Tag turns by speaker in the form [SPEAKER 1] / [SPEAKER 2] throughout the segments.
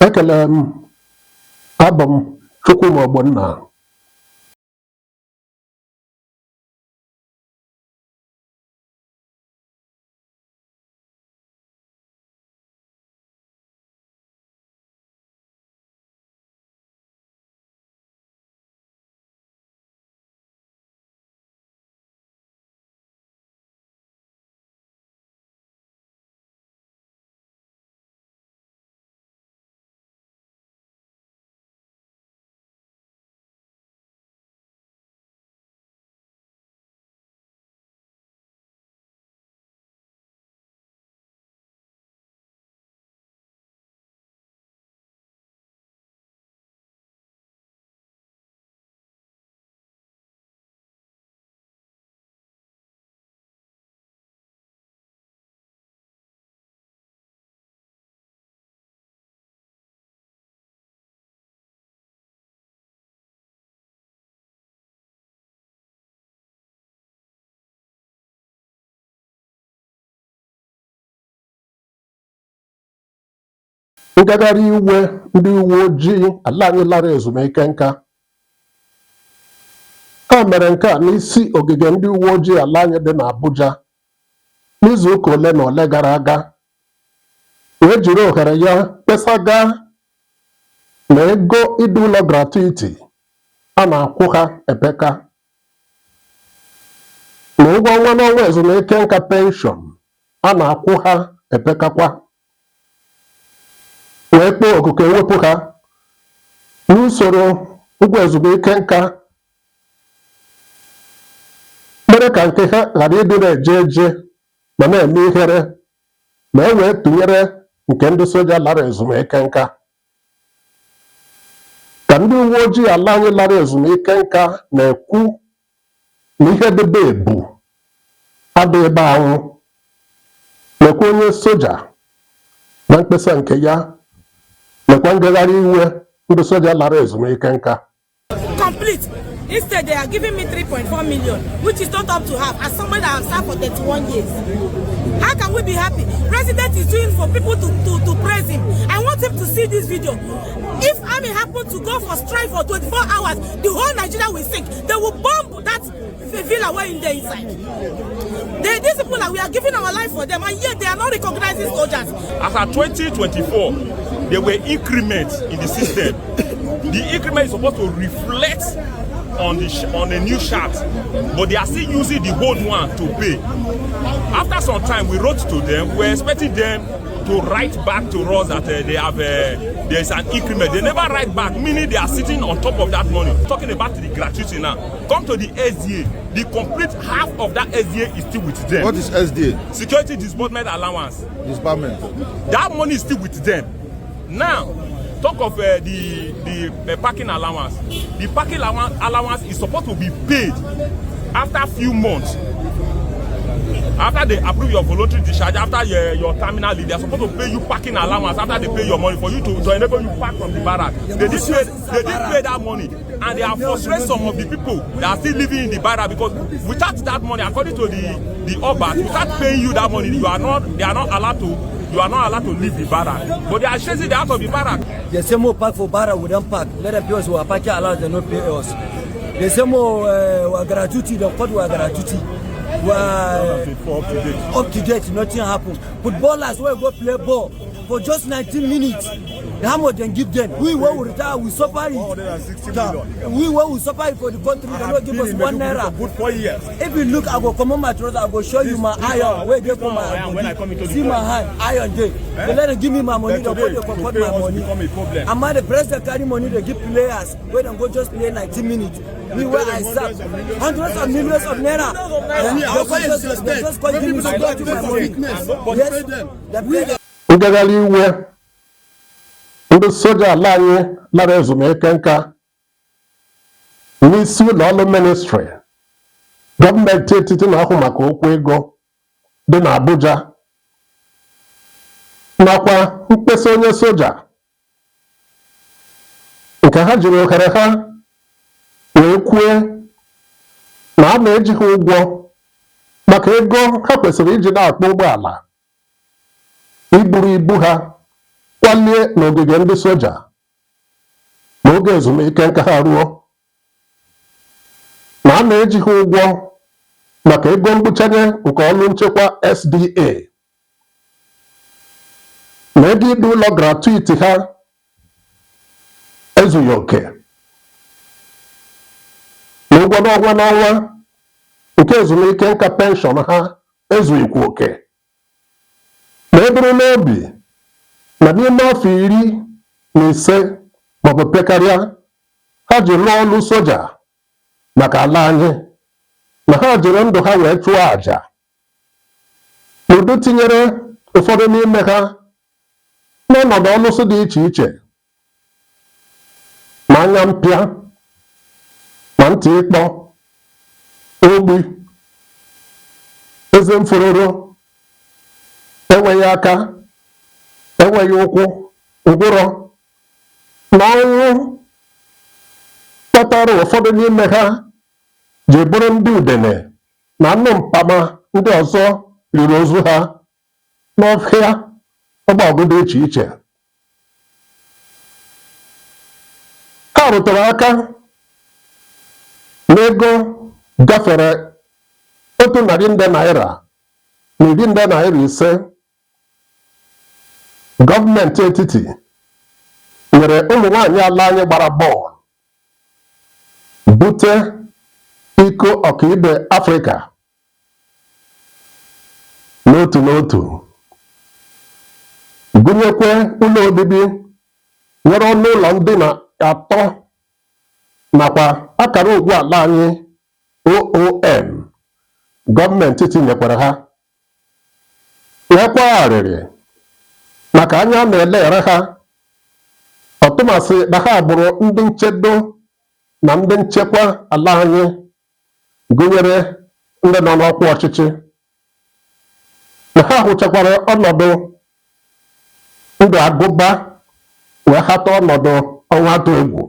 [SPEAKER 1] Ekele m, abụ m Chukwuma Ogbonna. Ngagharị iwe ndị uwe ojii ala anyị lara ezumike nka ha mere nke a n'isi ogige ndị uwe ojii ala anyị dị n'Abuja n'izu ụka ole na ole gara aga wee jiri ohere ya kpesaga na ego idu ụlọ gratuity a na-akwụ ha epeka na ụgwọ ọnwa n'ọnwa ezumike nka penshọn a na-akwụ ha epekakwa, wee kpọọ oku ka e wepụ ha n'usoro ụgwọ ezumike nka mere ka nke ha ghara ịdị na-eje eje ma na-eme ihere ma e wee tụnyere nke ndị soja lara ezumike nka. Ka ndị uwe ojii ala anyị lara ezumike nka na-ekwu na ihe dị be ebu adịghị be anwụ, lekwa onye soja na mkpesa nke ya, lekwa ngagharị iwe ndị soja lara ezumike nka.
[SPEAKER 2] Complete. Instead, they are giving me 3.4 million, which is not up to half, as somebody that has served for 31 years. How can we be happy? President is doing for people to praise him. I want him to see this video. If army happen to go for strike for 24 hours, the whole Nigeria will sink. They will bomb that villa where in there inside. These people that we are giving our life for them, and yet they are not recognizing soldiers.
[SPEAKER 3] As at 2024, there were increments in the system. The increment is supposed to reflect on the new chart, but they are still using the old one to pay. After some time, we wrote to them. We were expecting them to write back to us that they have there is an increment. They never write back, meaning they are sitting on top of that money. Talking about the gratuity now. Come to the SDA, the complete half of that SDA is still with them.
[SPEAKER 4] What is SDA?
[SPEAKER 3] Security Disbursement Allowance.
[SPEAKER 4] Disbursement.
[SPEAKER 3] That money is still with them. Now, talk of the parking allowance. The parking allowance is supposed to be paid after few months. After they approve your voluntary discharge, after your terminal leave, they are supposed to pay you parking allowance after they pay your money for you to enable you park from the barrack. They didn't pay that money, and they have frustrated some of the people that are still living in the barrack, because without that money, according to the Obas, without paying you that money, you are not they are not allowed to you are not allowed to leave the barrack. But they are chasing them out of the barrack.
[SPEAKER 5] They say more park for barrack, we don't park. Let them pay us. We are parking allowed, they not pay us. They say more gratuity, they cut our gratuity. We are
[SPEAKER 3] up to date.
[SPEAKER 5] Up to date, nothing happen. Footballers wey go play ball for just 19 minutes, how much dem give them? We wey we retire, we suffer it. We wey we suffer it for the country, they no give us ₦1.
[SPEAKER 3] Good 4 years.
[SPEAKER 5] If you look, I go comot my trouser, I go show you my iron wey dey for my body. See my hand, iron dey. They let them give me my money, they go dey comot my money.
[SPEAKER 3] Become a problem.
[SPEAKER 5] Amma the president carry money dey give players wey dem go just play 19 minutes. Me wey I serve, hundreds of millions of naira. They come just, they just come give me to my money. Yes, they pay.
[SPEAKER 1] Ngagharị iwe ndị soja ala anyị lara ezumike nka n'isi ụlọ ọrụ ministri gọọmenti etiti na-ahụ maka okwu ego dị n'Abuja nakwa mkpesa onye soja nke ha jiri ohere ha wee kwue na a na-eji ha ụgwọ maka ego ha kwesịrị iji na-akpọ ụgbọala iburu ibu ha. kwalie n'ogige ndị soja ma oge ezumike nka ha ruo, na a na-eji ha ụgwọ maka ego mgbuchanye nke ọlụ nchekwa SDA, na ego idu ụlọ gratuity ha ezughị oke, na ụgwọ n'ọnwa n'ọnwa nke ezumike nka penshọn ha ezughịkwa oke, na eburu n'obi na n'ime afọ 15 maọbụ pekarịa ha ji lụọ ọlụ soja maka ala anyị, na ha jiri ndụ ha wee chụọ àjà n'udo, tinyere ụfọdụ n'ime ha n'ọnọdụ ọlụsị dị iche iche, ma anya mpịa ma ntị ịkpọ ogbi, eze mfururu, enweghị aka, enweghị ụkwụ, ngwụrọ na ọnwụ kpatara ụfọdụ n'ime ha ji bụrụ ndị udene na anụ mpama ndị ọzọ riri ozu ha n'ọhịa ọgbọgụ dị iche iche. Ha rụtụrụ aka n'ego gafere 100 nde naira na 50 nde naira gọọmenti etiti nyere ụmụ nwaanyị ala anyị gbara bọọlụ bute iko ọkaibe Afrịka n'otu n'otu, gụnyekwe ụlọ obibi nwere ọnụ ụlọ ndina atọ nakwa akara ugwu ala anyị OON gọọmenti tinyekwara ha, wee kwa arịrị maka anya na-eleghara ha, ọtụmasị na ha bụrụ ndị nchedo na ndị nchekwa ala anyị, gụnyere ndị nọ n'ọkwa ọchịchị, na ha hụchakwara ọnọdụ ndụ agụba wee hata ọnọdụ ọnwa atụ egwu.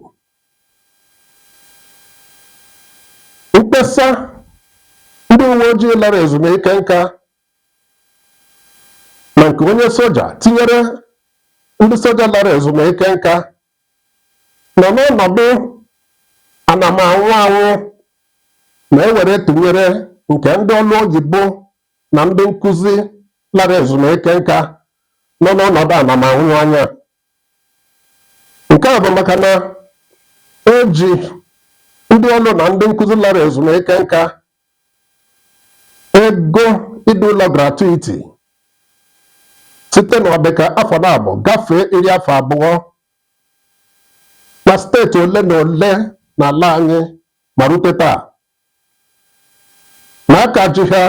[SPEAKER 1] Mkpesa ndị uwe ojii lara ezumike nka na nke onye soja, tinyere ndị soja lara ezumike nka nọ n'ọnọdụ anam anwụ anwụ na-ewere tụnyere nke ndị ọrụ oyibo na ndị nkụzi lara ezumike nka nọ n'ọnọdụ anam anwụ anya. Nke a bụ maka na eji ndị ọrụ na ndị nkụzi lara ezumike nka ego idu ụlọ gratuity site n'ọdịka afọ na-abụ gafee 20 na steeti ole na ole n'ala anyị ma rute taa, na aka ji ha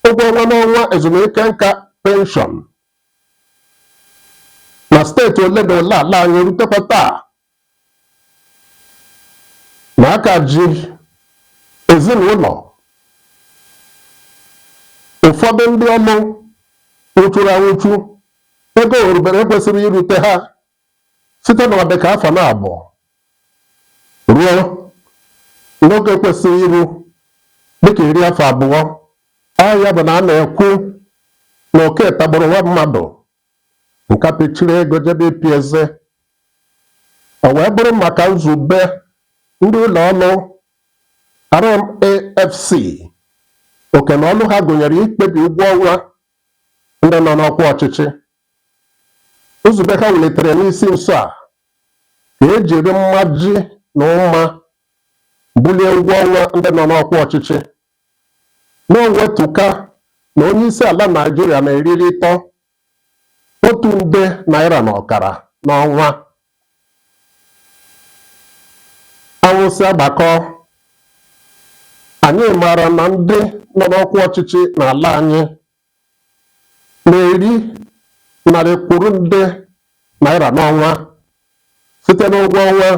[SPEAKER 1] ụgwọ ọnwa n'ọnwa ezumike nka penshọn na steeti ole na ole ala anyị rutekwa taa, na aka ji ezinụlọ ụfọdụ ndị ọlụ nwụchuru anwụchu ego orubere kwesịrị irute ha site n'ọdịka afọ na-abụọ ruo n'oge kwesịrị iru dịka 20. Ọ ya bụ na a na-ekwu na oke tagburu nwa mmadụ nkapịchiri ego jebe ịpị eze. O wee bụrụ maka nzube ndị ụlọ ọrụ RMAFC, oke na ọlụ ha gụnyere ikpebi ụgwọ ọnwa ndị nọ n'ọkwa ọchịchị. Nzube ha wulitere n'isi nso a ka ejiri mmaji na ụma bulie ụgwọ ọnwa ndị nọ n'ọkwa ọchịchị, na owetuka na onye isi ala Naịjirịa na-erirịtọ 1.5 nde naira n'ọnwa. Anwụsị agbakọ, anyị maara na ndị nọ n'ọkwa ọchịchị n'ala anyị na-eri narị kwuru nde naira n'ọnwa site n'ụgwọ ọnwa,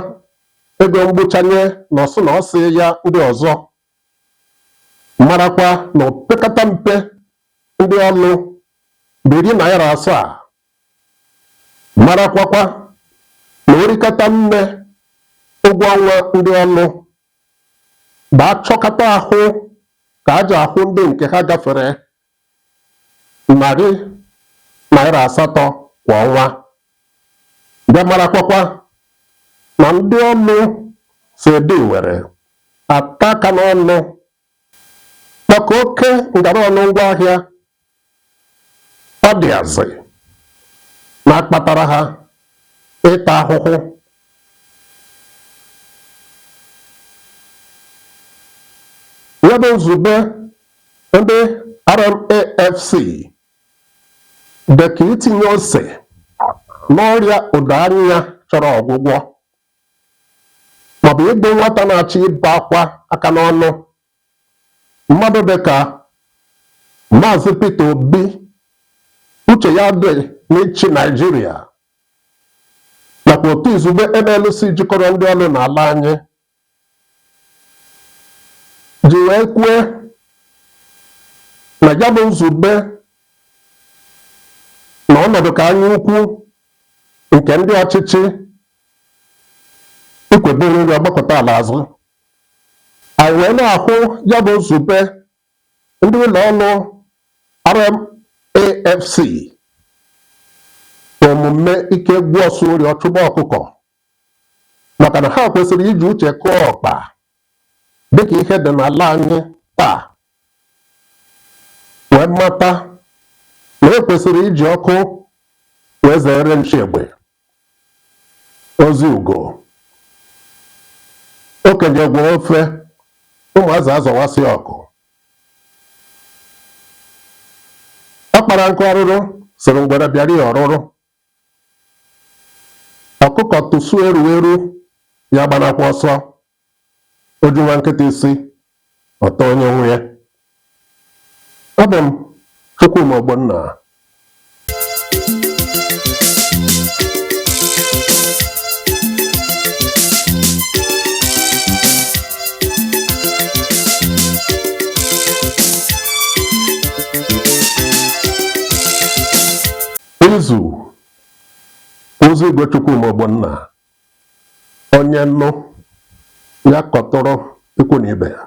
[SPEAKER 1] ego mgbuchanye na ọsụ na ọsị ya ndị ọzọ, marakwa na opekata mpe ndị ọlụ bụ 7 naira, marakwakwa na orikata nne ụgwọ ọnwa ndị ọlụ bụ achọkata ahụ ka aja ahụ ndị nke ha gafere 800 naira kwa ọnwa. Bịa marakwakwa na ndị ọlụ si ede were ata aka n'ọnụ maka oke ngara ọnụ ngwaahịa ọ dịazị na-akpatara ha ịta ahụhụ. Ya bụ nzube ndị RMAFC dị ka itinye ose n'ọrịa ụda anya chọrọ ọgwụgwọ maọbụ ịgbụ nwata na-achọ ibe akwa aka n'ọnụ. Mmadụ dịka Maazị Peter Obi uche ya dị n'ịchị Naịjirịa nakwa otu izugbe NLC jikọrọ ndị ọrụ n'ala anyị ji wee kwue na ya bụ nzube na ọnọdụ ka anya ukwu nke ndị ọchịchị ikweburu nri ọgbakọta ala azụ. Anyị wee na-ahụ ya bụ nzube ndị ụlọ ọrụ RMAFC omume ike gwụ ọsụ ori ọchụgba ọkụkọ, maka na ha kwesịrị iji uche kụọ ọkpa dịka ihe dị n'ala anyị taa wee mata na e kwesịrị iji ọkụ wee zere nchi egbe. Ozi ugo okenye gwọọ ofe, ụmụazị azọwasị ọkụ. Ọ kpara nkụ arụrụ sịrị ngwere bịara ya ọrụrụ. Ọkụkọ tụsụ eru eru ya gbanakwa ọsọ. Oju nwa nkịta isi ọtọ onye nwe ya. Abụ m Chukwuma Ogbonna. Izu ozi Igwe Chukwuma Ogbonna, onye nụ ya kọtụrụ ikwu na ibe ya.